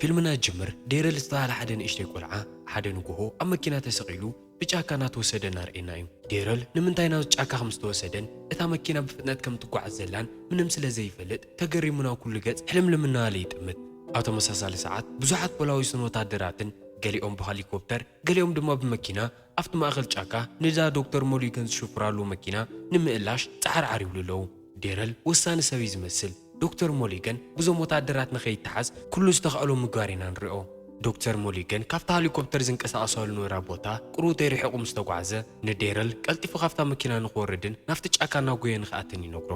ፊልምና ይጅምር፣ ዴረል ዝተባህለ ሓደ ንእሽተይ ቆልዓ ሓደ ንግሆ ኣብ መኪና ተሰቒሉ ብጫካ እናተወሰደ እናርኤና እዩ። ዴረል ንምንታይ ናብ ጫካ ከም ዝተወሰደን እታ መኪና ብፍጥነት ከም ትጓዓዝ ዘላን ምንም ስለ ዘይፈልጥ ተገሪሙ ናብ ኩሉ ገጽ ሕልምልም እናበለ ይጥምት። ኣብ ተመሳሳሊ ሰዓት ብዙሓት ፖላዊስን ወታደራትን፣ ገሊኦም ብሄሊኮፕተር ገሊኦም ድማ ብመኪና፣ ኣብቲ ማእከል ጫካ ነዛ ዶክተር ሞሊገን ዝሽፍራሉ መኪና ንምእላሽ ጻዕርዓር ይብሉ ኣለዉ። ዴረል ወሳኒ ሰብ እዩ ዝመስል። ዶክተር ሞሊገን ብዞም ወታደራት ንኸይተሓዝ ኩሉ ዝተኽእሎ ምግባር ኢና ንሪኦ። ዶክተር ሞሊገን ካብታ ሄሊኮፕተር ዝንቀሳቐሳሉ ነበራ ቦታ ቁሩብ ተይርሒቑ ምስ ተጓዕዘ፣ ንዴረል ቀልጢፉ ካብታ መኪና ንኽወርድን ናብቲ ጫካ እናጎየ ንኽኣትን ይነግሮ።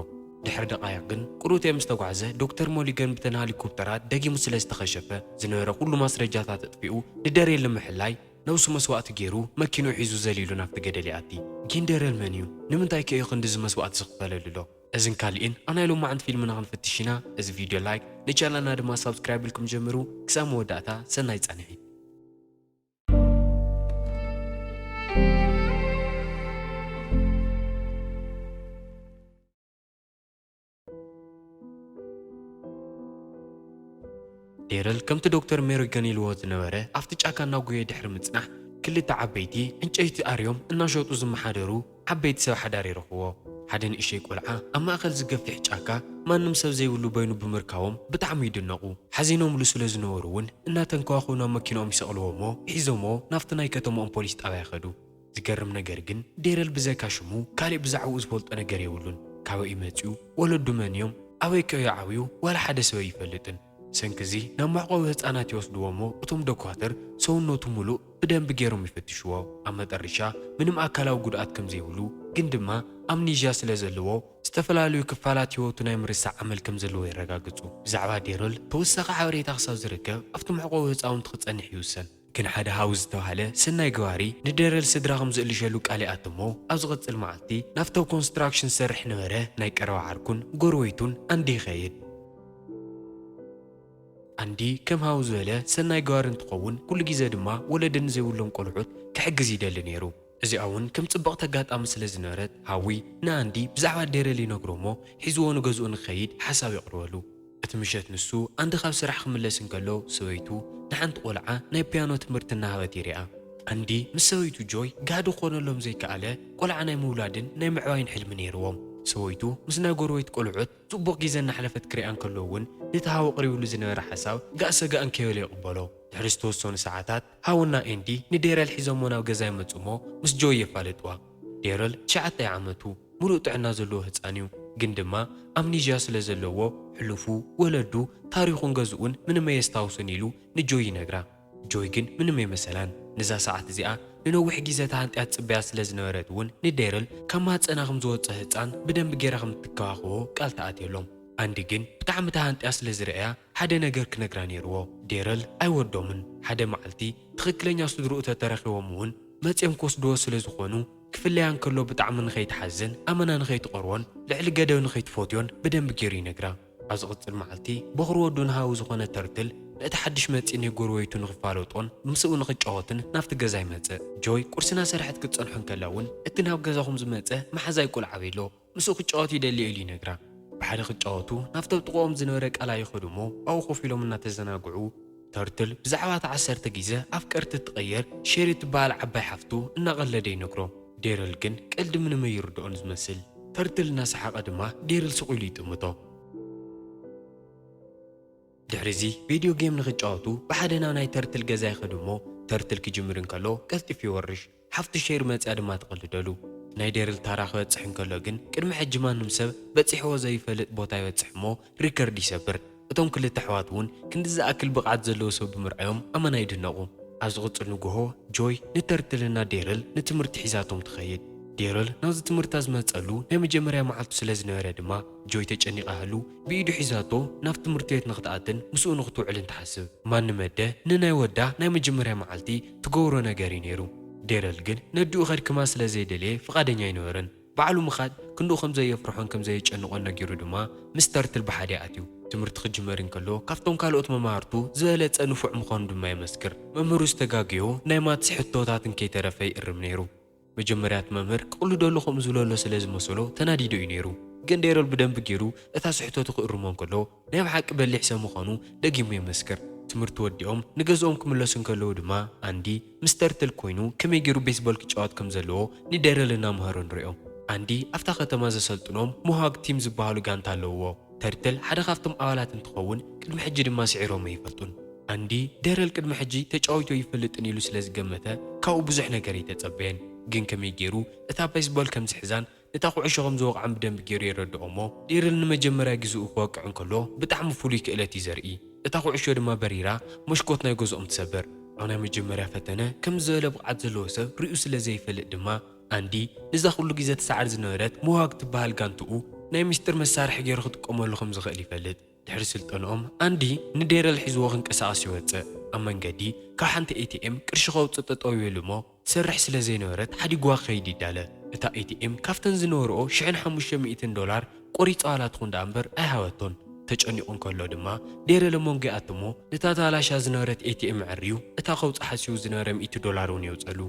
ድሕሪ ደቓይቕ ግን ቁሩብ ምስ ተጓዕዘ፣ ዶክተር ሞሊገን ብተን ሄሊኮፕተራት ደጊሙ ስለ ዝተኸሸፈ፣ ዝነበረ ኩሉ ማስረጃታት ኣጥፊኡ ንዴረል ንምሕላይ ነብሱ መስዋእቲ ገይሩ መኪንኡ ሒዙ ዘሊሉ ናብቲ ገደል ይኣቲ። ግን ዴረል መን እዩ? ንምንታይ ከ እዩ ክንድዚ መስዋእቲ ዝኽፈለሉ ኣሎ? እዝን ካሊእን ኣብ ናይ ሎማዓንቲ ፊልምና ክንፍትሽ ኢና። እዚ ቪድዮ ላይክ፣ ንቻናልና ድማ ሳብስክራይብ ኢልኩም ጀምሩ። ክሳብ መወዳእታ ሰናይ ጻንሒት። ዴረል ከምቲ ዶክተር ሞሊገን ኢልዎ ዝነበረ ኣብቲ ጫካ እናጎየ ድሕሪ ምጽናሕ፣ ክልተ ዓበይቲ ዕንጨይቲ ኣርዮም እናሸጡ ዝመሓደሩ ዓበይቲ ሰብ ሓዳር ይረኽብዎ። ሓደ ንእሽተይ ቆልዓ ኣብ ማእከል ዝገፊሕ ጫካ ማንም ሰብ ዘይብሉ በይኑ ብምርካቦም ብጣዕሚ ይድነቑ። ሓዚኖምሉ ስለ ዝነበሩ እውን እናተንከባኸቡ ናብ መኪንኦም ይሰቕልዎ እሞ ሒዞምዎ ናብቲ ናይ ከተምኦም ፖሊስ ጣብያ ይኸዱ። ዝገርም ነገር ግን ዴረል ብዘይካ ሽሙ ካሊእ ብዛዕባኡ ዝፈልጦ ነገር የብሉን። ካበይ እዩ መጺኡ? ወለዱ መን እዮም? ኣበይ ከ እዩ ዓብዩ? ዋላ ሓደ ሰብ ኣይፈልጥን። ሰንኪ እዚ ናብ መዕቆቢ ህጻናት ይወስድዎ እሞ እቶም ዶኳትር ሰውነቱ ሙሉእ ብደንቢ ገይሮም ይፍትሽዎ። ኣብ መጠረሻ ምንም ኣካላዊ ጉድኣት ከም ዘይብሉ ግን ድማ ኣምኒዥያ ስለ ዘለዎ ዝተፈላለዩ ክፋላት ህይወቱ ናይ ምርሳዕ ዓመል ከም ዘለዎ የረጋግጹ። ብዛዕባ ዴረል ተወሳኺ ሓበሬታ ክሳብ ዝርከብ ኣብቲ መዕቆቢ ህጻውንቲ ክጸንሕ ይውሰን። ግን ሓደ ሃው ዝተባህለ ሰናይ ገባሪ ንዴረል ስድራ ከም ዝእልሸሉ ቃል ይኣቱ እሞ ኣብ ዝቕጽል መዓልቲ ናብቲ ኣብ ኮንስትራክሽን ዝሰርሕ ነበረ ናይ ቀረባ ዓርኩን ጎረቤቱን ኣንዲ ይኸይድ። ኣንዲ ከም ሃው ዝበለ ሰናይ ገባሪ እንትኸውን ኩሉ ግዜ ድማ ወለዲ ንዘይብሎም ቆልዑት ክሕግዝ ይደሊ ነይሩ። እዚኣ እውን ከም ጽብቕቲ ኣጋጣሚ ስለ ዝነበረት ሃዊ ንኣንዲ ብዛዕባ ዴረል ይነግሮ እሞ ሒዝዎ ንገዝኡ ንክኸይድ ሓሳብ የቕርበሉ። እቲ ምሸት ንሱ ኣንዲ ካብ ስራሕ ክምለስ እንከሎ ሰበይቱ ንሓንቲ ቆልዓ ናይ ፒያኖ ትምህርቲ እናሃበት ይሪኣ። ኣንዲ ምስ ሰበይቱ ጆይ ጋህዲ ክኾነሎም ዘይከኣለ ቆልዓ ናይ ምውላድን ናይ ምዕባይን ሕልሚ ነይርዎም። ሰበይቱ ምስ ናይ ጎረቤት ቆልዑት ጽቡቕ ግዜ እናሕለፈት ክሪኣ እንከሎ እውን ነቲ ሃው ኣቕሪብሉ ዝነበረ ሓሳብ ጋእ ሰጋእ እንከይበለ ይቕበሎ። ድሕሪ ዝተወሰኑ ሰዓታት ሃውና ኤንዲ ንዴረል ሒዞሞ ናብ ገዛ ይመጹ እሞ ምስ ጆይ የፋልጥዋ። ዴረል ትሽዓተ ዓመቱ፣ ምሉእ ጥዕና ዘለዎ ህጻን እዩ። ግን ድማ ኣምኒዥያ ስለ ዘለዎ፣ ሕሉፉ፣ ወለዱ፣ ታሪኹን ገዝኡን ምንም ኣየስታውስን ኢሉ ንጆይ ይነግራ። ጆይ ግን ምንም ኣይመሰላን። ነዛ ሰዓት እዚኣ ንነዊሕ ግዜ ተሃንጥያ ትጽበያ ስለ ዝነበረት እውን ንዴረል ካብ ማህጸና ከም ዝወጸ ህጻን ብደንቢ ገይራ ከም እትከባኸቦ ቃል ትኣትየሎም። ኣንዲ ግን ብጣዕሚ ተሃንጥያ ስለ ዝረኣያ ሓደ ነገር ክነግራ ነይርዎ። ዴረል ኣይወዶምን። ሓደ መዓልቲ ትኽክለኛ ስድርኡ ተተረኺቦም እውን መጺኦም ክወስድዎ ስለ ዝኾኑ ክፍለያ እንከሎ ብጣዕሚ ንኸይትሓዝን ኣመና ንኸይትቐርቦን ልዕሊ ገደብ ንኸይትፈትዮን ብደንቢ ገይሩ ይነግራ። ኣብ ዝቕጽል መዓልቲ በኹሪ ወዱ ንሃዊ ዝኾነ ተርትል ነቲ ሓድሽ መጺእ ናይ ጎረቤቱ ንኽፋለጦን ምስኡ ንኽጫወትን ናብቲ ገዛ ይመጽእ። ጆይ ቁርሲ እናሰርሐት ክትጸንሖ እንከላ እውን እቲ ናብ ገዛኹም ዝመጸ መሓዛይ ቆልዓ ቤሎ ምስኡ ክጫወት ይደሊ ኢሉ ይነግራ። ብሓደ ክጫወቱ ናብቲ ኣብ ጥቕኦም ዝነበረ ቀላይ ይኸዱ እሞ ኣብኡ ኮፍ ኢሎም እናተዘናግዑ ተርትል ብዛዕባ እታ ዓሰርተ ግዜ ኣፍቀርቲ እትቐየር ሼሪ እትበሃል ዓባይ ሓፍቱ እናቐለደ ይነግሮ። ዴረል ግን ቀልዲ ምንም ኣይርድኦን ዝመስል። ተርትል እናሰሓቐ ድማ ዴረል ስቕ ኢሉ ይጥምቶ። ድሕሪዚ ቪድዮ ጌም ንኽጫወቱ ብሓደ ናብ ናይ ተርትል ገዛ ይኸዱ እሞ ተርትል ክጅምር እንከሎ ቀልጢፉ ይወርሽ። ሓፍቱ ሼሪ መጺኣ ድማ ትቐልደሉ። ናይ ዴረል ታራ ክበጽሕ እንከሎ ግን ቅድሚ ሕጂ ማንም ሰብ በጺሕዎ ዘይፈልጥ ቦታ ይበጽሕ እሞ ሪከርድ ይሰብር። እቶም ክልተ ኣሕዋት እውን ክንዲ ዝኣክል ብቕዓት ዘለዎ ሰብ ብምርኣዮም ኣመና ይድነቑ። ኣብ ዝቕጽል ንግሆ ጆይ ንተርትልና ዴረል ንትምህርቲ ሒዛቶም ትኸይድ። ዴረል ናብዚ ትምህርታ ዝመጸሉ ናይ መጀመርያ መዓልቱ ስለ ዝነበረ ድማ ጆይ ተጨኒቓ ህሉ ብኢዱ ሒዛቶ ናብ ትምህርቲ ቤት ንኽትኣትን ምስኡ ንኽትውዕልን ትሓስብ። ማንም ኣደ ንናይ ወዳ ናይ መጀመርያ መዓልቲ ትገብሮ ነገር እዩ ነይሩ። ዴረል ግን ነዲኡ ከድክማ ስለ ዘይደለየ ፍቓደኛ ኣይነበረን። ባዕሉ ምኻድ ክንድኡ ከም ዘየፍርሖን ከም ዘየጨንቖን ነጊሩ ድማ ምስ ተርትል ብሓደ ኣትዩ። ትምህርቲ ክጅመር እንከሎ ካብቶም ካልኦት መማህርቱ ዝበለጸ ንፉዕ ምዃኑ ድማ የመስክር። መምህሩ ዝተጋገዮ ናይ ማትስ ሕቶታት እንከይተረፈ ይእርም ነይሩ። መጀመርያ እቲ መምህር ክቕልደሉ ከምኡ ዝብለሎ ስለ ዝመሰሎ ተናዲዱ እዩ ነይሩ። ግን ዴረል ብደንቢ ገይሩ እታ ስሕተቱ ክእርሞ እንከሎ ናይ ብሓቂ በሊሕ ሰብ ምዃኑ ደጊሙ የመስክር። ትምህርቲ ወዲኦም ንገዝኦም ክምለሱ እንከለዉ ድማ፣ ኣንዲ ምስ ተርትል ኮይኑ ከመይ ገይሩ ቤስቦል ክጫወት ከም ዘለዎ ንዴረል እናምሃሮ ንሪኦ። ኣንዲ ኣብታ ከተማ ዘሰልጥኖም ሞሃግ ቲም ዝበሃሉ ጋንታ ኣለውዎ። ተርትል ሓደ ካብቶም ኣባላት እንትኸውን፣ ቅድሚ ሕጂ ድማ ስዒሮም ኣይፈልጡን። ኣንዲ፣ ዴረል ቅድሚ ሕጂ ተጫዊቱ ኣይፈልጥን ኢሉ ስለ ዝገመተ፣ ካብኡ ብዙሕ ነገር ኣይተጸበየን። ግን ከመይ ገይሩ እታ ቤስቦል ከም ዝሕዛን ነታ ኩዕሾ ከም ዝወቕዓን ብደንቢ ገይሩ የረድኦ እሞ፣ ዴረል ንመጀመርያ ግዜኡ ክወቅዕ እንከሎ ብጣዕሚ ፍሉይ ክእለት እዩ ዘርኢ። እታ ኩዕሾ ድማ በሪራ መስኮት ናይ ገዝኦም ትሰብር። ኣብ ናይ መጀመርያ ፈተነ ከምዚ ዝበለ ብቕዓት ዘለዎ ሰብ ሪኡ ስለ ዘይፈልጥ ድማ፣ ኣንዲ ነዛ ኩሉ ግዜ ትሰዓር ዝነበረት ሞሃግ ትበሃል ጋንትኡ ናይ ሚስጥር መሳርሒ ገይሩ ክጥቀመሉ ከም ዝኽእል ይፈልጥ። ድሕሪ ስልጠንኦም ኣንዲ ንዴረል ሒዝዎ ክንቀሳቐስ ይወጽእ። ኣብ መንገዲ ካብ ሓንቲ ኤቲኤም ቅርሺ ከውጽእ ጠጠው ይብል እሞ ትሰርሕ ስለ ዘይነበረት ሓዲግዋ ክኸይድ ይዳለ። እታ ኤቲኤም ካብተን ዝነበርኦ ሽሕን ሓሙሽተ ሚእትን ዶላር ቆሪጻ ዋላ ትኹን ደኣ እምበር ኣይሃበቶን። ተጨኒቑ እንከሎ ድማ ዴረል ኣብ መንጎ ይኣቱ እሞ ነታ ተባላሽያ ዝነበረት ኤቲኤም ኣዐርዩ እታ ከውጽእ ሓሲቡ ዝነበረ ሚእቲ ዶላር እውን የውጸሉ።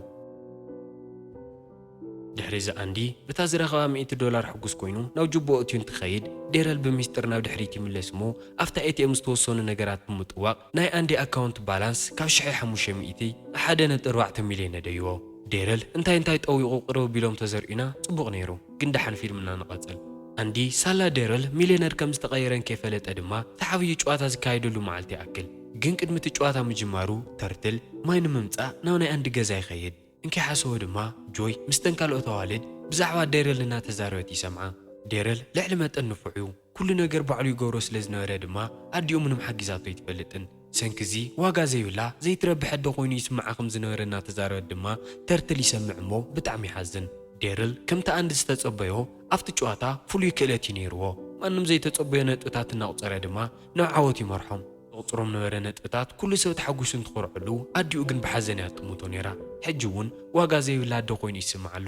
ድሕሪ እዚ ኣንዲ ብታ ዝረኸባ ሚእቲ ዶላር ሕጉስ ኮይኑ ናብ ጅቦ እትዩ እንትኸይድ፣ ዴረል ብሚስጥር ናብ ድሕሪት ይምለስ እሞ ኣብታ ኤቲኤም ዝተወሰኑ ነገራት ብምጥዋቕ ናይ ኣንዲ ኣካውንት ባላንስ ካብ ሽሕ ሓሙሽተ ሚእቲ ንሓደ ነጥቢ ኣርባዕተ ሚልዮን ነደይዎ። ዴረል እንታይ እንታይ ጠዊቑ ቅርብ ቢሎም ተዘርእዩና ጽቡቕ ነይሩ፣ ግን ደሓን ፊልምና ንቐጽል። ኣንዲ ሳላ ዴረል ሚልዮነር ከም ዝተቐየረ እንከይፈለጠ ድማ እቲ ዓብዪ ጨዋታ ዝካየደሉ መዓልቲ ይኣክል። ግን ቅድሚ እቲ ጨዋታ ምጅማሩ ተርትል ማይ ንምምጻእ ናብ ናይ ኣንዲ ገዛ ይኸይድ። እንከይሓሰቦ ድማ ጆይ ምስተን ካልኦት ኣዋልድ ብዛዕባ ዴረል እናተዛረበት ይሰምዓ። ዴረል ልዕሊ መጠን ንፉዕ እዩ። ኩሉ ነገር ባዕሉ ይገብሮ ስለ ዝነበረ ድማ ኣዲኡ ምንም ሓጊዛቶ ኣይትፈልጥን። ሰንኪ እዚ ዋጋ ዘይብላ ዘይትረብሕ ኣደ ኮይኑ ይስምዓ ከም ዝነበረ እናተዛረበት ድማ ተርትል ይሰምዕ እሞ ብጣዕሚ ይሓዝን። ዴረል ከምቲ ኣንዲ ዝተጸበዮ ኣብቲ ጨዋታ ፍሉይ ክእለት እዩ ነይርዎ። ማንም ዘይተጸበዮ ነጥብታት እናቑጸረ ድማ ናብ ዓወት ይመርሖም። ዘቑጽሮም ነበረ ነጥብታት ኩሉ ሰብ ተሓጒሱ እንትኾርዐሉ ኣዲኡ ግን ብሓዘን እያ ትጥምቶ ነይራ። ሕጂ እውን ዋጋ ዘይብላ ኣደ ኮይኑ ይስምዓ ኣሎ።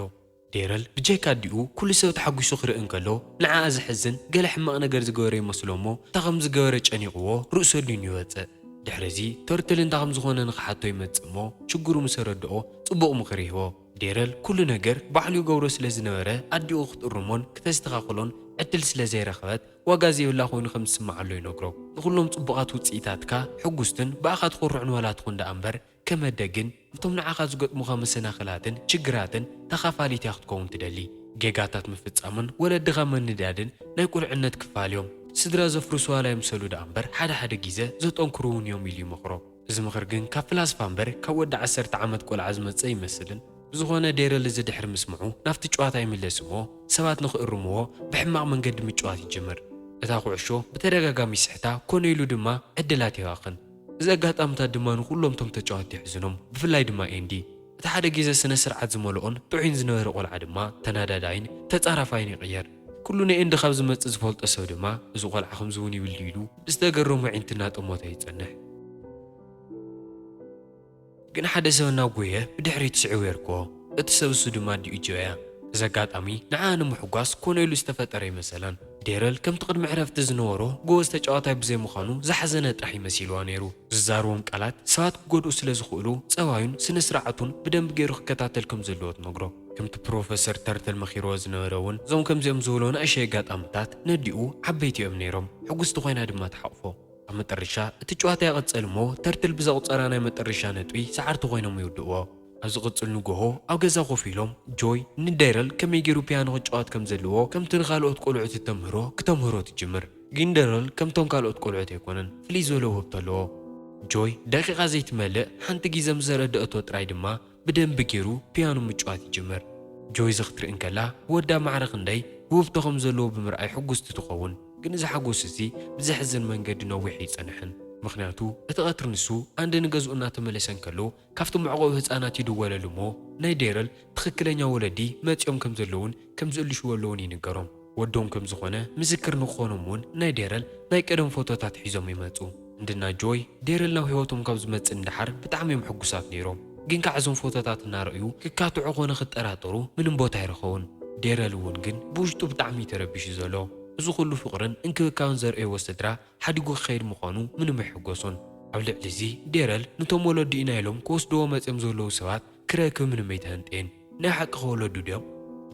ዴረል ብጀካ ኣዲኡ ኩሉ ሰብ ተሓጒሱ ክርኢ እንከሎ ንዓኣ ዘሕዝን ገለ ሕማቕ ነገር ዝገበረ ይመስሎ እሞ እታ ከም ዝገበረ ጨኒቕዎ ርእሱ ኣዲኑ ይወጽእ። ድሕሪ እዚ ተርትል እንታይ ከም ዝኾነ ንኽሓቶ ይመጽእ እሞ ሽግሩ ምስ ኣረድኦ ጽቡቕ ምኽሪ ይህቦ። ዴረል ኩሉ ነገር ባዕሉ ይገብሮ ስለ ዝነበረ ኣዲኡ ክትእርሞን ክተስተኻኽሎን ዕድል ስለ ዘይረኸበት ዋጋ ዘይብላ ኮይኑ ከም ዝስምዓሉ ይነግሮ። ንኹሎም ጽቡቓት ውጽኢታትካ ሕጉስትን ብኣኻ ትኾርዕን ዋላ ትኹን ደኣ እምበር ከም ኣደ ግን እቶም ንዓኻ ዝገጥሙኻ መሰናኽላትን ችግራትን ተኻፋሊት እያ ክትከውን ትደሊ። ጌጋታት ምፍጻምን ወለድኻ መንዳድን ናይ ቁልዕነት ክፋል እዮም። ስድራ ዘፍርሱ ዋላ ይምሰሉ ደኣ እምበር ሓደ ሓደ ግዜ ዘጠንክሩ እውን እዮም ኢሉ ይመኽሮ። እዚ ምኽሪ ግን ካብ ፍላስፋ እምበር ካብ ወዲ ዓሰርተ ዓመት ቆልዓ ዝመጸ ኣይመስልን። ብዝኾነ ዴረል እዚ ድሕሪ ምስምዑ ናብቲ ጨዋታ ይምለስ እሞ ሰባት ንኽእርምዎ ብሕማቕ መንገዲ ምጭዋት ይጅምር። እታ ኩዕሾ ብተደጋጋሚ ይስሕታ ኮነ ኢሉ ድማ ዕድላት የባኽን። እዚ ኣጋጣምታት ድማ ንኹሎም እቶም ተጫወትቲ የሕዝኖም፣ ብፍላይ ድማ ኤንዲ። እቲ ሓደ ግዜ ስነ ስርዓት ዝመልኦን ጥዑይን ዝነበረ ቆልዓ ድማ ተናዳዳይን ተጻራፋይን ይቕየር። ኩሉ ንኤንዲ ካብ ዝመጽእ ዝፈልጦ ሰብ ድማ እዚ ቆልዓ ከምዚ እውን ይብል ድዩ ኢሉ ብዝተገረሙ ኣዒንቲ እናጠመቶ ይጸንሕ። ግን ሓደ ሰብ እናጎየ ብድሕሪት ስዒቡ የርክቦ። እቲ ሰብ እሱ ድማ ኣዲኡ ጆ እያ። እዚ ኣጋጣሚ ንዓኣ ንምሕጓስ ኮነ ኢሉ ዝተፈጠረ ኣይመሰላን። ዴረል ከምቲ ቅድሚ ዕረፍቲ ዝነበሮ ጎበዝ ተጫዋታይ ብዘይምዃኑ ዝሓዘነ ጥራሕ ይመሲልዋ ነይሩ። ዝዛረቦም ቃላት ሰባት ክጎድኡ ስለ ዝኽእሉ ጸባዩን ስነ ስርዓቱን ብደንቢ ገይሩ ክከታተል ከም ዘለዎ ትነግሮ። ከምቲ ፕሮፈሰር ተርተል መኺርዎ ዝነበረ እውን እዞም ከምዚኦም ዝበሉ ንኣሸይ ኣጋጣምታት ነዲኡ ዓበይቲ እዮም ነይሮም። ሕጉስቲ ኮይና ድማ ትሓቕፎ። ኣብ መጠረሻ እቲ ጨዋታ ይቕጽል እሞ ተርትል ብዘቑጸራ ናይ መጠረሻ ነጥቢ ሰዓርቲ ኮይኖም ይውድእዎ። ኣብ ዝቕጽል ንጎሆ ኣብ ገዛ ኮፍ ኢሎም ጆይ ንዴረል ከመይ ገይሩ ፒያኖ ክጫወት ከም ዘለዎ ከምቲ ንኻልኦት ቆልዑት እተምህሮ ክተምህሮ ትጅምር። ግን ዴረል ከምቶም ካልኦት ቆልዑት ኣይኮነን፣ ፍልይ ዝበለ ውህብቶ ኣለዎ። ጆይ ደቂቓ ዘይትመልእ ሓንቲ ግዜ ምስ ዘረድአቶ ጥራይ ድማ ብደንቢ ገይሩ ፒያኖ ምጭዋት ይጅምር። ጆይ እዚ ክትርኢ እንከላ ብወዳ ማዕረ ክንደይ ውህብቶ ከም ዘለዎ ብምርኣይ ሕጉስቲ ትኸውን። ግን እዚ ሓጎስ እዚ ብዘሕዝን መንገዲ ነዊሕ ኣይጸንሕን። ምኽንያቱ እቲ ቀትሪ ንሱ ኣንዲ ንገዝኡ እናተመለሰ እንከሎ ካብቲ መዕቆቢ ህጻናት ይድወለሉ እሞ ናይ ዴረል ትኽክለኛ ወለዲ መጺኦም ከም ዘለውን ከም ዝእልሽዎ ኣለውን ይንገሮም። ወዶም ከም ዝኾነ ምስክር ንክኾኖም እውን ናይ ዴረል ናይ ቀደም ፎቶታት ሒዞም ይመጹ። እንድና ጆይ ዴረል ናብ ህይወቶም ካብ ዝመጽእ ንደሓር ብጣዕሚ እዮም ሕጉሳት ነይሮም። ግን ከዓ እዞም ፎቶታት እናረእዩ ክካትዑ ኮነ ክጠራጠሩ ምንም ቦታ ኣይረኸቡን። ዴረል እውን ግን ብውሽጡ ብጣዕሚ እዩ ተረቢሹ ዘሎ። እዚ ኩሉ ፍቕርን እንክብካብን ዘርእይዎ ስድራ ሓዲጉ ክኸይድ ምዃኑ ምንም ኣይሕጎሶን። ኣብ ልዕሊ እዚ ዴረል ነቶም ወለዱ ኢና ኢሎም ክወስድዎ መጺኦም ዘለዉ ሰባት ክረክብ ምንም ኣይተሃንጠየን። ናይ ሓቂ ከወለዱ ድዮም?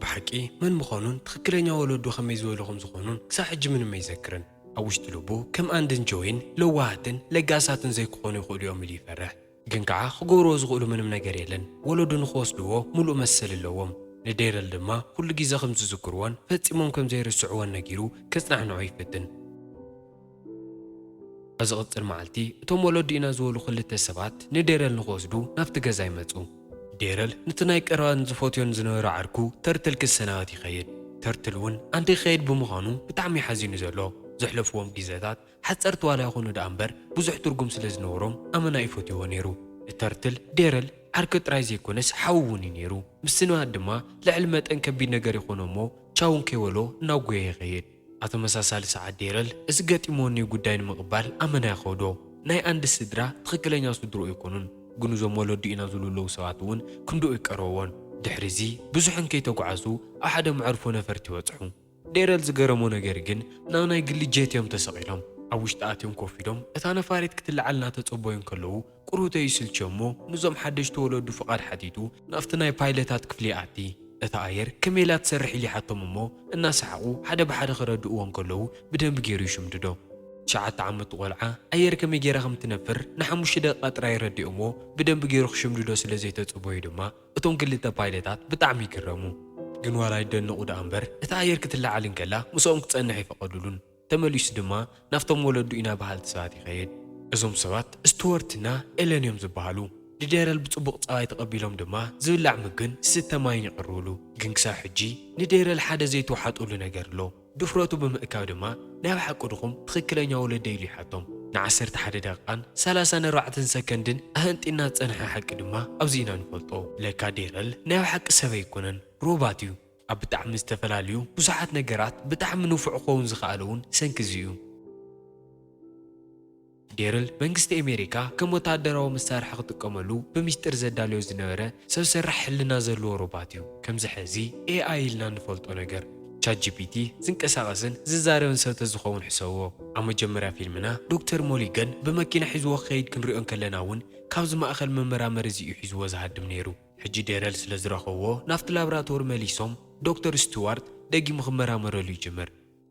ብሓቂ መን ምዃኑን ትኽክለኛ ወለዱ ከመይ ዝበሉ ከም ዝኾኑን ክሳብ ሕጂ ምንም ኣይዘክርን። ኣብ ውሽጢ ልቡ ከም ኣንድን ጆይን ለዋሃትን ለጋሳትን ዘይክኾኑ ይኽእሉ እዮም ኢሉ ይፈርሕ። ግን ከዓ ክገብርዎ ዝኽእሉ ምንም ነገር የለን። ወለዱ ንኽወስድዎ ሙሉእ መሰል ኣለዎም። ንዴረል ድማ ኩሉ ግዜ ከም ዝዝክርዎን ፈጺሞም ከም ዘይርስዕዎን ነጊሩ ከጽናዕንዖ ይፍትን። ኣብ ዝቕጽል መዓልቲ እቶም ወለዱ ኢና ዝበሉ ክልተ ሰባት ንዴረል ንኽወስዱ ናብቲ ገዛ ይመጹ። ዴረል ነቲ ናይ ቀረባን ዝፈትዮን ዝነበረ ዓርኩ ተርትል ክሰናበት ይኸይድ። ተርትል እውን ኣንተ ይኸይድ ብምዃኑ ብጣዕሚ ሓዚኑ ዘሎ። ዘሕለፍዎም ግዜታት ሓጸርቲ ዋላ ይኹኑ ደኣ እምበር ብዙሕ ትርጉም ስለ ዝነበሮም ኣመና ይፈትይዎ ነይሩ። ንተርትል ዴረል ዓርኩ ጥራይ ዘይኮነስ ሓው እውን እዩ ነይሩ። ምስንባት ድማ ልዕሊ መጠን ከቢድ ነገር ይኾኖ እሞ ቻውን ከይበሎ እናጎየ ይኸይድ። ኣብ ተመሳሳሊ ሰዓት ዴረል እዚ ገጢምዎ እኒኦ ጉዳይ ንምቕባል ኣመና ይኸብዶ። ናይ ኣንዲ ስድራ ትኽክለኛ ስድርኡ ኣይኮኑን፣ ግን እዞም ወለዱ ኢና ዝብሉ ኣለዉ ሰባት እውን ክንድኡ ይቀረብዎን። ድሕሪ እዚ ብዙሕ እንከይተጓዓዙ ኣብ ሓደ መዕርፎ ነፈርቲ ይበጽሑ። ዴረል ዝገረሞ ነገር ግን ናብ ናይ ግሊ ጀት እዮም ተሰቒሎም። ኣብ ውሽጢ ኣትዮም ኮፍ ኢሎም እታ ነፋሪት ክትለዓል እናተጸበዩ እንከለዉ ቁሩብ ተይስልችዮ እሞ ንዞም ሓደሽቲ ወለዱ ፍቓድ ሓቲቱ ናብቲ ናይ ፓይለታት ክፍሊ ይኣቲ። እታ ኣየር ከመይ ኢላ ትሰርሕ ኢሉ ይሓቶም እሞ እናሰሓቑ ሓደ ብሓደ ክረድእዎ እንከለዉ ብደንቢ ገይሩ ይሽምድዶ። ትሽዓተ ዓመቱ ቆልዓ ኣየር ከመይ ገይራ ከም ትነፍር ንሓሙሽተ ደቂቃ ጥራይ ይረድእዎ እሞ ብደንቢ ገይሩ ክሽምድዶ ስለ ዘይተጸበዩ ድማ እቶም ክልተ ፓይለታት ብጣዕሚ ይግረሙ። ግን ዋላ ይደነቑ ደኣ እምበር እታ ኣየር ክትለዓል እንከላ ምስኦም ክጸንሕ ኣይፈቐዱሉን። ተመሊሱ ድማ ናብቶም ወለዱ ኢና በሃልቲ ሰባት ይኸይድ። እዞም ሰባት ስቱወርትና ኤለን እዮም ዝበሃሉ። ንዴረል ብጽቡቕ ጸባይ ተቐቢሎም ድማ ዝብላዕ ምግብን ዝስተ ማይን የቕርብሉ። ግን ክሳብ ሕጂ ንዴረል ሓደ ዘይተዋሓጡሉ ነገር ኣሎ። ድፍረቱ ብምእካብ ድማ ናይ ብሓቂ ድኹም ትኽክለኛ ወለደይ ኢሉ ይሓቶም። ንዓሰርተ ሓደ ደቂቃን ሰላሳን ኣርባዕተን ሰከንድን ኣህንጢና ዝጸንሐ ሓቂ ድማ ኣብዚ ኢና ንፈልጦ። ለካ ዴረል ናይ ብሓቂ ሰብ ኣይኮነን፣ ሮባት እዩ። ኣብ ብጣዕሚ ዝተፈላለዩ ብዙሓት ነገራት ብጣዕሚ ንፉዕ ክኸውን ዝኸኣለ እውን ሰንኪ እዚ እዩ። ዴርል መንግስቲ ኣሜሪካ ከም ወታደራዊ መሳርሒ ክጥቀመሉ ብሚስጥር ዘዳለዮ ዝነበረ ሰብ ሰራሕ ሕልና ዘለዎ ሮባት እዩ። ከምዚ ሕዚ ኤኣይ ኢልና እንፈልጦ ነገር፣ ቻት ጂ ፒ ቲ፣ ዝንቀሳቐስን ዝዛረብን ሰብ ተዝኸውን ሕሰብዎ። ኣብ መጀመርያ ፊልምና ዶክተር ሞሊገን ብመኪና ሒዝዎ ክኸይድ ክንሪኦ እንከለና እውን ካብዚ ማእኸል መመራመሪ እዚ እዩ ሒዝዎ ዝሃድም ነይሩ። ሕጂ ዴረል ስለ ዝረኸብዎ ናብቲ ላብራቶሪ መሊሶም ዶክተር ስቱዋርት ደጊሙ ክመራመረሉ ይጅምር።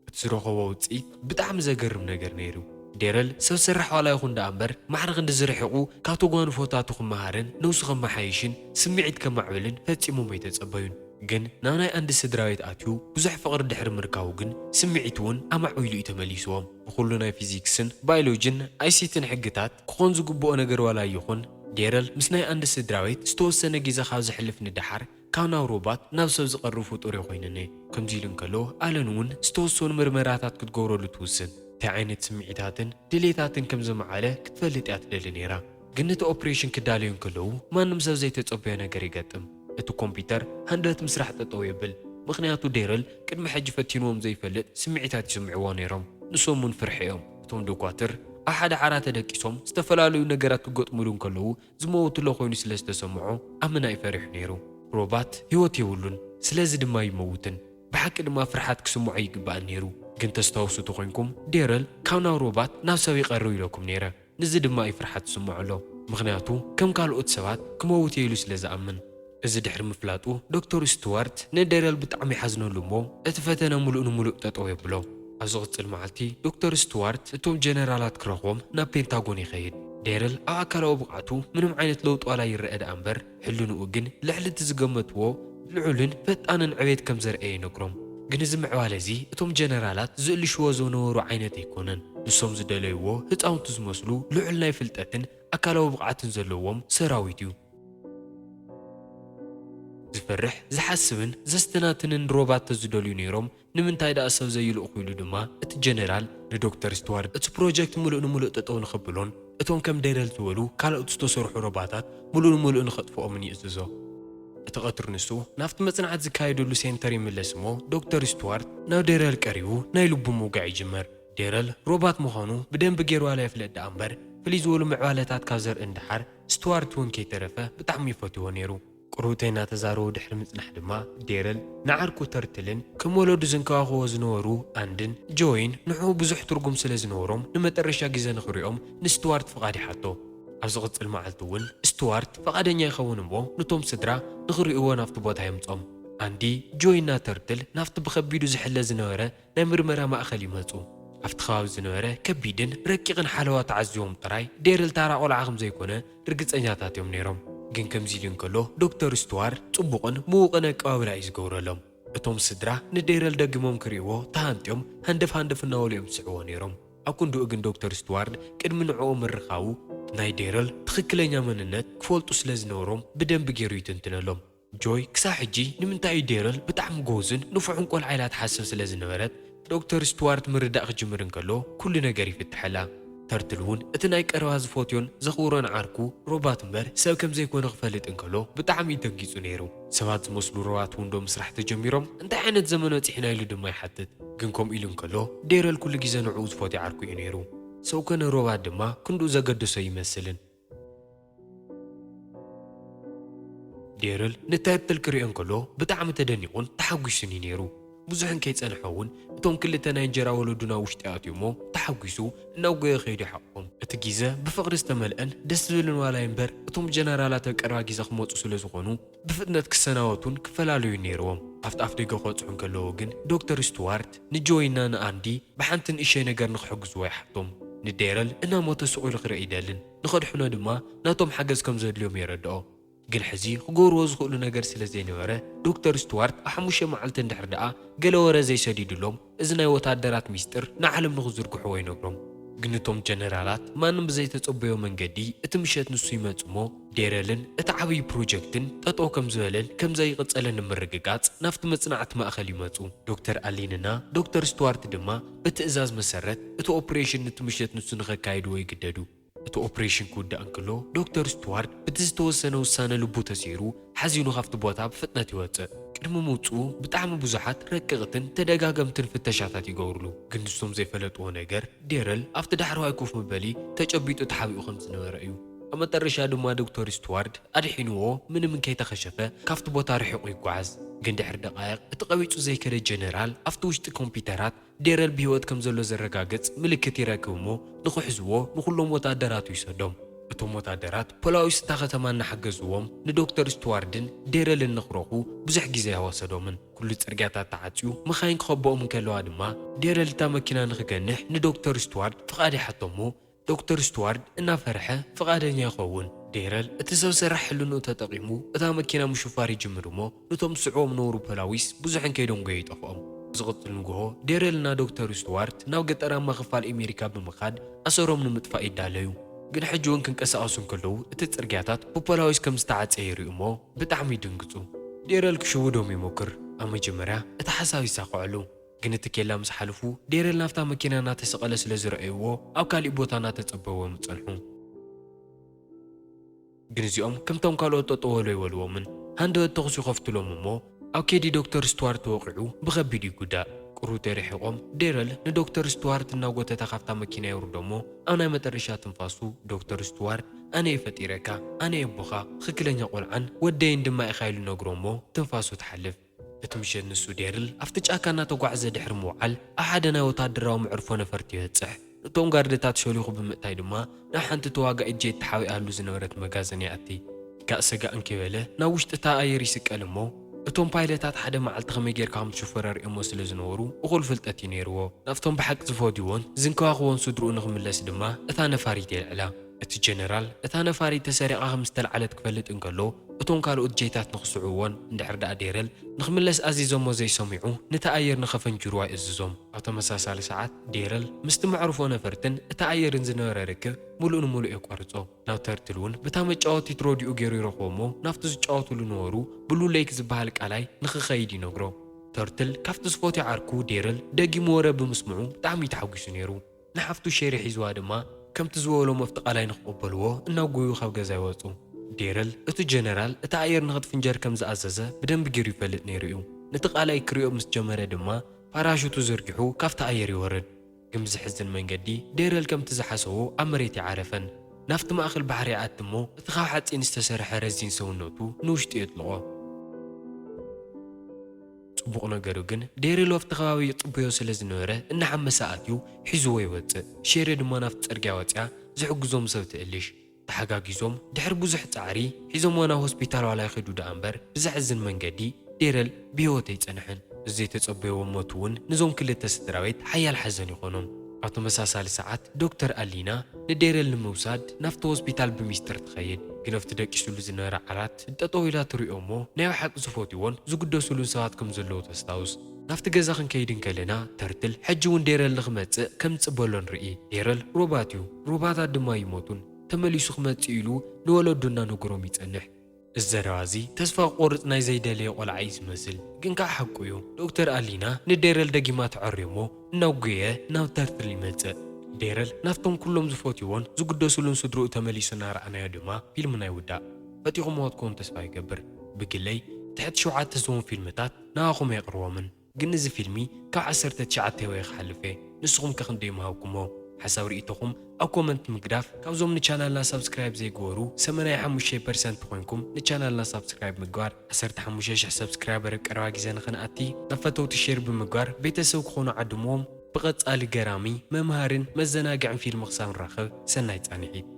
እቲ ዝረኸቦ ውፅኢት ብጣዕሚ ዘገርም ነገር ነይሩ። ዴረል ሰብ ሰራሕ ዋላ ይኹን ደኣ እምበር ማዕረ ክንድዚ ርሒቑ ካብቲ ጓንፎታቱ ክመሃርን ነብሱ ከመሓይሽን ስምዒት ከማዕብልን ፈጺሞም ኣይተጸበዩን። ግን ናብ ናይ ኣንዲ ስድራ ቤት ኣትዩ ብዙሕ ፍቕሪ ድሕሪ ምርካቡ ግን ስምዒቱ እውን ኣማዕቢሉ እዩ ተመሊስዎም። ብኹሉ ናይ ፊዚክስን ባዮሎጂን ኣይ ሲ ቲን ሕግታት ክኾን ዝግብኦ ነገር ዋላ ይኹን፣ ዴረል ምስ ናይ ኣንዲ ስድራ ቤት ዝተወሰነ ግዜ ካብ ዘሕልፍ ንደሓር ካብ ናብ ሮባት ናብ ሰብ ዝቐርብ ፍጡር እየ ኮይነኒ። ከምዚ ኢሉ እንከሎ ኣለን እውን ዝተወሰኑ ምርመራታት ክትገብረሉ ትውስን። እንታይ ዓይነት ስምዒታትን ድሌታትን ከም ዘማዕበለ ክትፈልጥ እያ ትደሊ ነይራ። ግን ነቲ ኦፕሬሽን ክዳለዩ እንከለዉ ማንም ሰብ ዘይተጸበዮ ነገር ይገጥም። እቲ ኮምፒውተር ሃንደበት ምስራሕ ጠጠው የብል። ምኽንያቱ ዴረል ቅድሚ ሕጂ ፈቲንዎም ዘይፈልጥ ስምዒታት ይስምዕዎ ነይሮም። ንሶም እውን ፍርሒ እዮም። እቶም ዶኳትር ኣብ ሓደ ዓራት ተደቂሶም ዝተፈላለዩ ነገራት ክገጥሙሉ እንከለዉ ዝመውት ኣሎ ኮይኑ ስለ ዝተሰምዖ ኣመና እዩ ፈሪሑ ነይሩ። ሮባት ህይወት የብሉን፣ ስለዚ ድማ ይመውትን። ብሓቂ ድማ ፍርሓት ክስምዖ ይግባእ ነይሩ። ግን ተስታውሱ ተኾይንኩም ዴረል ካብ ናብ ሮባት ናብ ሰብ ይቐርብ ኢለኩም ነይረ። ንዚ ድማ እዩ ፍርሓት ዝስምዖ ኣሎ። ምኽንያቱ ከም ካልኦት ሰባት ክመውት እየ ኢሉ ስለ ዝኣምን። እዚ ድሕሪ ምፍላጡ ዶክተር ስቱዋርት ንዴረል ብጣዕሚ ይሓዝነሉ እሞ እቲ ፈተነ ሙሉእ ንሙሉእ ጠጠው የብሎ። ኣብ ዝቕጽል መዓልቲ ዶክተር ስቱዋርት እቶም ጀነራላት ክረኽቦም ናብ ፔንታጎን ይኸይድ። ዴረል ኣብ ኣካላዊ ብቕዓቱ ምንም ዓይነት ለውጢ ዋላ ይረአ ደኣ እምበር ሕልንኡ ግን ልዕሊ እቲ ዝገመትዎ ልዑልን ፈጣንን ዕቤት ከም ዘርአየ ይነግሮም። ግን እዚ ምዕባለ እዚ እቶም ጀነራላት ዝእልሽዎ ዝነበሩ ዓይነት ኣይኮነን። ንሶም ዝደለይዎ ህፃውንቲ ዝመስሉ ልዑል ናይ ፍልጠትን ኣካላዊ ብቕዓትን ዘለዎም ሰራዊት እዩ። ዝፈርሕ ዝሓስብን ዘስተናትንን ሮባት ተዝደልዩ ነይሮም ንምንታይ ደኣ ሰብ ዘይልእኹ ኢሉ ድማ እቲ ጀነራል ንዶክተር ስቱዋርት እቲ ፕሮጀክት ሙሉእ ንሙሉእ ጠጠው ንኸብሎን እቶም ከም ዴረል ዝበሉ ካልኦት ዝተሰርሑ ሮባታት ሙሉእ ንሙሉእ ንኸጥፍኦምን ይእዝዞ። እቲ ቐትሪ ንሱ ናብቲ መጽናዕቲ ዝካየደሉ ሴንተር ይምለስ እሞ ዶክተር ስቱዋርት ናብ ዴረል ቀሪቡ ናይ ልቡ ምውጋዕ ይጅምር። ዴረል ሮባት ምዃኑ ብደንቢ ገይሩ ዋላ ይፍለጥ ደኣ እምበር ፍልይ ዝበሉ ምዕባለታት ካብ ዘርኢ ንደሓር ስቱዋርት እውን ከይተረፈ ብጣዕሚ ይፈትዎ ነይሩ። ቁሩብተይ እናተዛረቡ ድሕሪ ምጽናሕ ድማ ዴረል ንዓርኩ ተርትልን ከም ወለዱ ዝንከባኸቦ ዝነበሩ ኣንድን ጆይን ንዕኡ ብዙሕ ትርጉም ስለ ዝነበሮም ንመጠረሻ ግዜ ንኽሪኦም ንስቱዋርት ፍቓድ ይሓቶ። ኣብ ዝቕጽል መዓልቲ እውን ስቱዋርት ፍቓደኛ ይኸውን እሞ ነቶም ስድራ ንኽርእይዎ ናብቲ ቦታ የምጾም። ኣንዲ፣ ጆይና ተርትል ናብቲ ብኸቢዱ ዝሕለ ዝነበረ ናይ ምርመራ ማእኸል ይመጹ። ኣብቲ ከባቢ ዝነበረ ከቢድን ረቂቕን ሓለዋ ተዓዚቦም ጥራይ ዴረል ታራ ቆልዓ ከም ዘይኮነ ርግጸኛታት እዮም ነይሮም። ግን ከምዚ ኢሉ እንከሎ ዶክተር ስቱዋርት ጽቡቕን ምዉቕን ኣቀባብላ እዩ ዝገብረሎም። እቶም ስድራ ንዴረል ደጊሞም ክርእይዎ ተሃንጥዮም ሃንደፍ ሃንደፍ እናበሉ እዮም ዝስዕዎ ነይሮም። ኣብ ክንድኡ ግን ዶክተር ስቱዋርት ቅድሚ ንዕኡ ምርኻቡ ናይ ዴረል ትኽክለኛ መንነት ክፈልጡ ስለ ዝነበሮም ብደንቢ ገይሩ ይትንትነሎም። ጆይ ክሳብ ሕጂ ንምንታይ እዩ ዴረል ብጣዕሚ ጎዝን ንፉዕን ቆልዓ ኢላ ትሓስብ ስለ ዝነበረት ዶክተር ስቱዋርት ምርዳእ ክጅምር እንከሎ ኩሉ ነገር ይፍትሐላ። ተርትል እውን እቲ ናይ ቀረባ ዝፈትዮን ዘኽብሮን ዓርኩ ሮባት እምበር ሰብ ከም ዘይኮነ ክፈልጥ እንከሎ ብጣዕሚ እዩ ደንጊጹ ነይሩ። ሰባት ዝመስሉ ሮባት እውን ዶ ምስራሕ ተጀሚሮም? እንታይ ዓይነት ዘመን በጺሕና ኢሉ ድማ ይሓትት። ግን ከምኡ ኢሉ እንከሎ ዴረል ኩሉ ግዜ ንዕኡ ዝፈትዮ ዓርኩ እዩ ነይሩ። ሰብ ኮነ ሮባት ድማ ክንድኡ ዘገደሶ ይመስልን። ዴረል ንተርትል ክሪኦ እንከሎ ብጣዕሚ ተደኒቑን ተሓጒሱን እዩ ነይሩ። ብዙሕ እንከይጸንሐ እውን እቶም ክልተ ናይ እንጀራ ወለዱ ናብ ውሽጢ ኣትዩ እሞ ተሓጒሱ እናጎየ ከይዱ ይሓቑፎም። እቲ ግዜ ብፍቕሪ ዝተመልአን ደስ ዝብልን ዋላ እምበር እቶም ጀነራላት ኣብ ቀረባ ግዜ ክመጹ ስለ ዝኾኑ ብፍጥነት ክሰናበቱን ክፈላለዩን ነይርዎም። ኣብቲ ኣፍ ደገ ክበጽሑ እንከለዉ ግን ዶክተር ስቱዋርት ንጆይና ንኣንዲ ብሓንቲ ንእሸይ ነገር ንኽሕግዝዎ ይሓቶም። ንዴረል እናሞተ ስቕ ኢሉ ክርኢ ኣይደልን። ንኸድሕኖ ድማ ናቶም ሓገዝ ከም ዘድልዮም የረድኦ። ግን ሕዚ ክገብርዎ ዝኽእሉ ነገር ስለ ዘይነበረ ዶክተር ስቱዋርት ኣብ ሓሙሽተ መዓልቲ እንድሕር ደኣ ገለ ወረ ዘይሰዲዱሎም እዚ ናይ ወታደራት ሚስጥር ንዓለም ንኽዝርግሕዎ ይነግሮም። ግን እቶም ጀነራላት ማንም ብዘይተጸበዮ መንገዲ እቲ ምሸት ንሱ ይመጽ እሞ ዴረልን እቲ ዓብዪ ፕሮጀክትን ጠጠው ከም ዝበለን ከም ዘይቕጸልን ንምርግጋጽ ናብቲ መጽናዕቲ ማእከል ይመጹ። ዶክተር ኣሊንና ዶክተር ስቱዋርት ድማ ብትእዛዝ መሰረት እቲ ኦፕሬሽን ነቲ ምሸት ንሱ ንኸካይድዎ ይግደዱ። እቲ ኦፕሬሽን ክውዳእ እንከሎ ዶክተር ስቱዋርት ብቲ ዝተወሰነ ውሳነ ልቡ ተሰይሩ ሓዚኑ ካብቲ ቦታ ብፍጥነት ይወጽእ። ቅድሚ ምውጽኡ ብጣዕሚ ብዙሓት ረቀቕትን ተደጋገምትን ፍተሻታት ይገብርሉ። ግን ንሶም ዘይፈለጥዎ ነገር ዴረል ኣብቲ ዳሕረዋይ ኮፍ መበሊ ተጨቢጡ ተሓቢኡ ከም ዝነበረ እዩ። ኣብ መጠረሻ ድማ ዶክተር ስቱዋርት ኣድሒንዎ ምንም እንከይተኸሸፈ ካብቲ ቦታ ርሒቑ ይጓዓዝ። ግን ድሕሪ ደቓይቕ እቲ ቀቢጹ ዘይከደ ጀነራል ኣብቲ ውሽጢ ኮምፒውተራት ዴረል ብህይወት ከም ዘሎ ዘረጋግጽ ምልክት ይረክብ እሞ ንኽሕዝዎ ንኹሎም ወታደራቱ ይሰዶም። እቶም ወታደራት ፖላዊስ እታ ከተማ እናሓገዝዎም ንዶክተር ስቱዋርድን ዴረልን ንኽረኽቡ ብዙሕ ግዜ ኣይወሰዶምን። ኩሉ ጽርግያታት ተዓጽዩ መኻይን ክኸብኦም እንከለዋ ድማ ዴረል እታ መኪና ንኽገንሕ ንዶክተር ስቱዋርድ ፍቓድ ይሓቶ እሞ ዶክተር ስቱዋርድ እናፈርሐ ፍቓደኛ ይኸውን። ዴረል እቲ ሰብ ሰራሕ ሕልንኡ ተጠቒሙ እታ መኪና ምሽፋር ይጅምር እሞ ነቶም ዝስዕዎም ነበሩ ፖላዊስ ብዙሕ እንከይደንጎዩ ይጠፍኦም። ዝቕጽል ንግሆ ዴረልና ዶክተር ስቱዋርት ናብ ገጠራማ ክፋል ኣሜሪካ ብምኻድ ኣሰሮም ንምጥፋእ ይዳለዩ። ግን ሕጂ እውን ክንቀሳቐሱ እንከለዉ እቲ ጽርግያታት ብፖላዊስ ከም ዝተዓጸየ ይርእዩ እሞ ብጣዕሚ ይድንግጹ። ዴረል ክሽውዶም ይሞክር። ኣብ መጀመርያ እቲ ሓሳብ ይሳኸዐሉ። ግን እቲ ኬላ ምስ ሓለፉ ዴረል ናብታ መኪና እናተሰቐለ ስለ ዝረኣይዎ ኣብ ካሊእ ቦታ እናተጸበዎም ይጸንሑ። ግን እዚኦም ከምቶም ካልኦት ጠጠው በሉ ኣይበልዎምን። ሃንደበት ተኹሲ ይኸፍቱሎም እሞ ኣብ ከይዲ ዶክተር ስቱዋርት ተወቒዑ ብኸቢድ ይጉዳእ። ቁሩብ ተርሒቖም ዴረል ንዶክተር ስቱዋርት እናጎተተ ካብታ መኪና የውርዶ እሞ ኣብ ናይ መጠረሻ ትንፋሱ ዶክተር ስቱዋርት ኣነ እየ ፈጢረካ፣ ኣነ እየ ኣቦኻ፣ ትኽክለኛ ቆልዓን ወደይን ድማ ኢኻ ኢሉ ነግሮ እሞ ትንፋሱ ትሓልፍ። እቲ ምሸት ንሱ ዴርል ኣብቲ ጫካ እናተጓዕዘ ድሕሪ ምውዓል ኣብ ሓደ ናይ ወታደራዊ መዕርፎ ነፈርቲ ይበጽሕ። እቶም ጋርድታት ሸሊኹ ብምእታይ ድማ ናብ ሓንቲ ተዋጋኢት ጄት ተሓቢኣሉ ዝነበረት መጋዘን ይኣቲ። ጋእ ሰጋእ እንከይበለ ናብ ውሽጢ እታ ኣየር ይስቀል እሞ እቶም ፓይለታት ሓደ መዓልቲ ከመይ ጌርካ ከም ትሽፈር ኣርእዮሞ ስለ ዝነበሩ እኹል ፍልጠት እዩ ነይርዎ። ናብቶም ብሓቂ ዝፈድይዎን ዝንከባኽቦን ስድርኡ ንኽምለስ ድማ እታ ነፋሪት የልዕላ። እቲ ጀነራል እታ ነፋሪት ተሰሪቓ ከም ዝተልዓለት ክፈልጥ እንከሎ እቶም ካልኦት ጄታት ንኽስዕብዎን እንድሕር ደኣ ዴረል ንኽምለስ ኣዚዞሞ ዘይሰሚዑ ነቲ ኣየር ንኸፈንጅርዋ ይእዝዞም። ኣብ ተመሳሳሊ ሰዓት ዴረል ምስቲ መዕርፎ ነፈርትን እቲ ኣየርን ዝነበረ ርክብ ምሉእ ንምሉእ የቋርጾ። ናብ ተርትል እውን ብታ መጫወቲት ሮዲኡ ገይሩ ይረኽቦ እሞ ናብቲ ዝጫወትሉ ነበሩ ብሉ ሌክ ዝበሃል ቃላይ ንኽኸይድ ይነግሮ። ተርትል ካብቲ ዝፈትዮ ዓርኩ ዴረል ደጊሙ ወረ ብምስምዑ ብጣዕሚ እዩ ተሓጒሱ ነይሩ። ንሓፍቱ ሼሪ ሒዝዋ ድማ ከምቲ ዝበሎም ኣብቲ ቃላይ ንኽቕበልዎ እናጎዩ ካብ ገዛ ይወጹ። ዴረል እቲ ጀነራል እቲ ኣየር ንኽትፍንጀር ከም ዝኣዘዘ ብደንቢ ገይሩ ይፈልጥ ነይሩ እዩ። ነቲ ቃላይ ክሪኦ ምስ ጀመረ ድማ ፓራሹቱ ዘርጊሑ ካብቲ ኣየር ይወርድ። ግን ብዘሕዝን መንገዲ ዴረል ከምቲ ዝሓሰቦ ኣብ መሬት ይዓረፈን ናብቲ ማእከል ባሕሪ ይኣቲ እሞ እቲ ካብ ሓጺን ዝተሰርሐ ረዚን ሰውነቱ ንውሽጢ የጥልቖ። ጽቡቕ ነገሩ ግን ዴረል ኣብቲ ከባቢ ይጽበዮ ስለ ዝነበረ እናሓመሰ ኣትዩ ሒዝዎ ይወጽእ። ሼሪ ድማ ናብቲ ጽርግያ ወጺኣ ዝሕግዞም ሰብ ትእልሽ። ተሓጋጊዞም ድሕሪ ብዙሕ ጻዕሪ ሒዞምዎ ናብ ሆስፒታል ዋላ ይኸዱ ደኣ እምበር ብዘሕዝን መንገዲ ዴረል ብህይወት ኣይጸንሐን። እዚ ዘይተጸበይዎ ሞት እውን ነዞም ክልተ ስድራ ቤት ሓያል ሓዘን ይኾኖም። ኣብ ተመሳሳሊ ሰዓት ዶክተር ኣሊና ንዴረል ንምውሳድ ናብቲ ሆስፒታል ብሚስጥር ትኸይድ። ግን ኣብቲ ደቂሱሉ ዝነበረ ዓራት ጠጠው ኢላ ትሪኦ እሞ ናይ ብሓቂ ዝፈትዎን ዝግደሱሉን ሰባት ከም ዘለዉ ተስታውስ። ናብቲ ገዛ ክንከይድ እንከለና ተርትል ሕጂ እውን ዴረል ንኽመጽእ ከም ዝጽበሎ ንርኢ። ዴረል ሮባት እዩ፣ ሮባታት ድማ ይሞቱን ተመሊሱ ክመጽእ ኢሉ ንወለዱ እናነገሮም ይጸንሕ። እዚ ዘረባ እዚ ተስፋ ክቆርጽ ናይ ዘይደለየ ቆልዓ እዩ ዝመስል፣ ግን ከዓ ሓቁ እዩ። ዶክተር ኣሊና ንዴረል ደጊማ ተዐርዮ እሞ እናጉየ ናብ ተርትል ይመጽእ። ዴረል ናብቶም ኩሎም ዝፈትይዎን ዝግደሱሉን ስድርኡ ተመሊሱ እናረኣናዮ ድማ ፊልምና ይውዳእ። ፈቲኹምዎ ትኮኑ ተስፋ ይገብር። ብግለይ ትሕቲ ሸውዓተ ዝኸውን ፊልምታት ንኣኹም የቕርቦምን፣ ግን እዚ ፊልሚ ካብ ዓሰርተ ትሽዓተ ወይ ክሓልፍ እየ። ንስኹም ከ ክንደይ ምሃብኩሞ? ሓሳብ ርእይቶኹም ኣብ ኮመንት ምግዳፍ። ካብዞም ንቻናልና ሳብስክራይብ ዘይገበሩ ሰማንያ ሓሙሽተ ፐርሰንት ኮይንኩም ንቻናልና ሳብስክራይብ ምግባር፣ ዓሰርተ ሓሙሽተ ሽሕ ሰብስክራይበር ኣብ ቀረባ ግዜ ንኽንኣቲ ናብ ፈተውቲ ሼር ብምግባር ቤተሰብ ክኾኑ ዓድምዎም። ብቐጻሊ ገራሚ መምሃርን መዘናግዕን ፊልም ክሳብ ንራኸብ ሰናይ ጻንሒት።